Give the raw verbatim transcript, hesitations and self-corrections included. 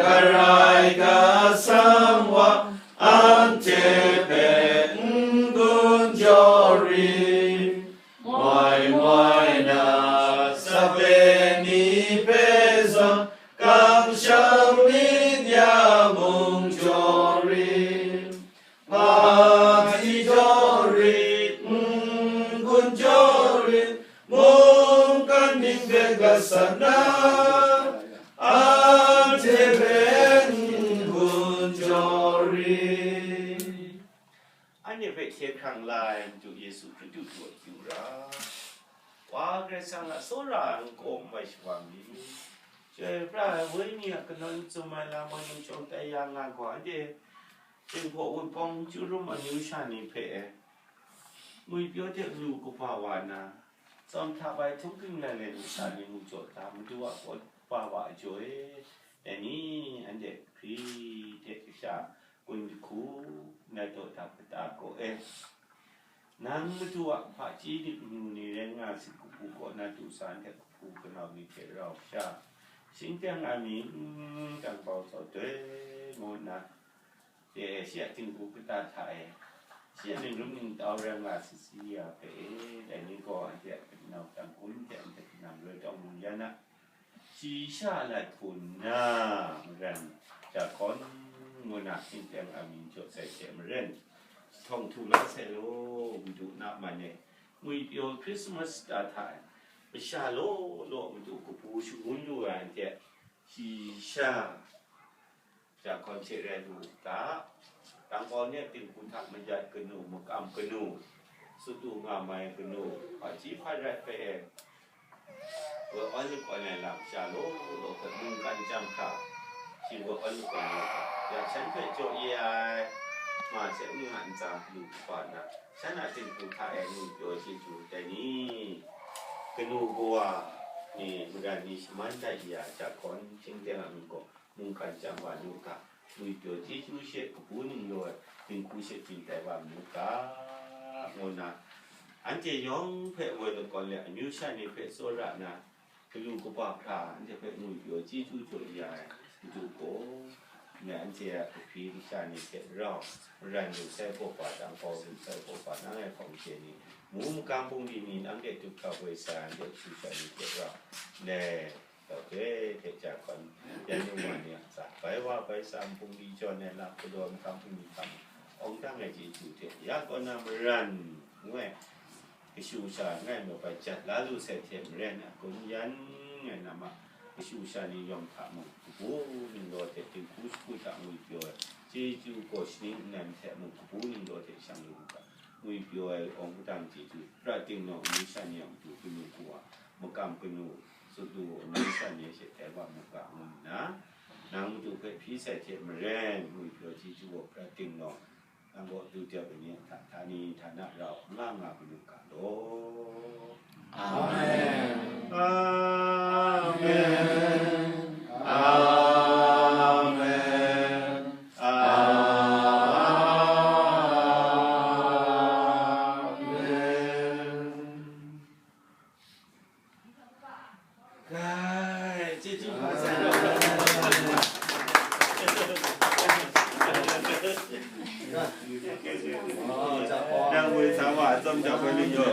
Karai Kasang wa anhte hpe n-gun jaw rit, moi moi na sape ni hpe zawn kamsham myit ya mung jaw rit. Hpaji jaw rit, n-gun jaw rit, mungkan ning hpe gat sa na, anhte hpe n-gun jaw rit. Anhte hpe hkye hkrang la ai Madu Yesu Hkristu hte akyu ra, Wa Karai Kasang a tsawra ai ngu ai shawang ni, Chyoi pra ai Wenyi a kanawn tsun ai lam gaw, ning chyawm tai ya nga gaw, anhte Jinghpaw Wunpawng chyu rum amyu sha ni hpe, ngwipyaw hte lu kaba wa na, tsawm hta bai htung ging lai ai lusha ni mu jaw da, Madu a kaba wa a jaw e, dai ni, anhte hkri hte kasha kun jahku, nat daw da kata kaw e. Nang Madu a hpaji dik manu ni rai nga sit, kabu kaw na du sa, anhte kabu kanau ni hte rau sha, shingteng a myi n dang bau tsawt doi ngu nna, e, shi a dinghku kata hta e, shi a ningrum ningtau rai nga sit si ya hpe e, dai ni gaw anhte a kanau dang kun hte anhte kanang rai tawng lu ya na, shi sha lat hku nna, maren, jahkawn ngu na, shingteng a myi jaw sai hte maren, jahtawng htu la sai law, Madu na man e, ngwipyaw Krismas ta hta e, masha law law Madu kabu shangun lu ai anhte, shi sha, jahkawn hte rai lu u ga, dang bau ni a dinghku hta mayat kanu, makam kanu, sut du nga mai kanu, hpaji hparai hpe, wa awn lakawn ai lam sha law law hpe mungkan chyam hkra, shi wa awn lakawn ai hpe, ya shan hpe jaw ye ai, ma se n nga ntsa lu kaba na, shan a dinghku hta e ngwipyaw chyeju dai ni, kanu kawa ni, maren ni shaman dat ya jahkawn shingteng a myi gaw, mungkan chyam wa nu ga, ngwipyaw chyeju she kabu ninglaw ai dinghku she chyin tai wa nu ga, ngu nna, anhte yawng hpe woi lakawn le amyu sha ni hpe tsawra nna, galu kaba hkra anhte hpe ngwipyaw chyeju jaw ya ai Madu gaw, ngai anhte a kahpyi kasha ni hte rau, maran lu sai hpaw hpa, dang bau lu sai hpaw hpa, nang ai hpawng hte ni, mu makam bungli ni, nang de dup hkra woi sai, anhte kashu sha ni hte rau, ndai, Tau hte hte ja hkawn, yan yu wa ni a tsa, bai wa bai sa npung di jawn ai lam galaw nkam hpung ni hkam, awng dang ai chyeju hte ya kaw na maran ngu ai, kashu sha ngai maw bai jat la lu sai hte maren a kun yan ngai na ma, kashu sha ni yawng hta mung, kabu ninglaw hte dinghku shagu hta ngwipyaw ai, chyeju gaw shaning nnan hte mung, kabu ninglaw hte shang lu u ga, ngwipyaw ai awng dang chyeju, pra ting nawng amyu sha ni a matu kanu kawa, makam kanu, sut du amyu sha ni a she tai wa mu ga ngu nna, nang matu hpe hpyi sai hte maren, ngwipyaw chyeju gaw pra ting nawng, nang kaw du dep ai ni a hta, htani htana rau n nga nga kanu ga law. Amen. Amen. Amen. Amen. Kai, chyeju hpa sai. Nang woi sa wa, atsawm jahpoi lu yaw.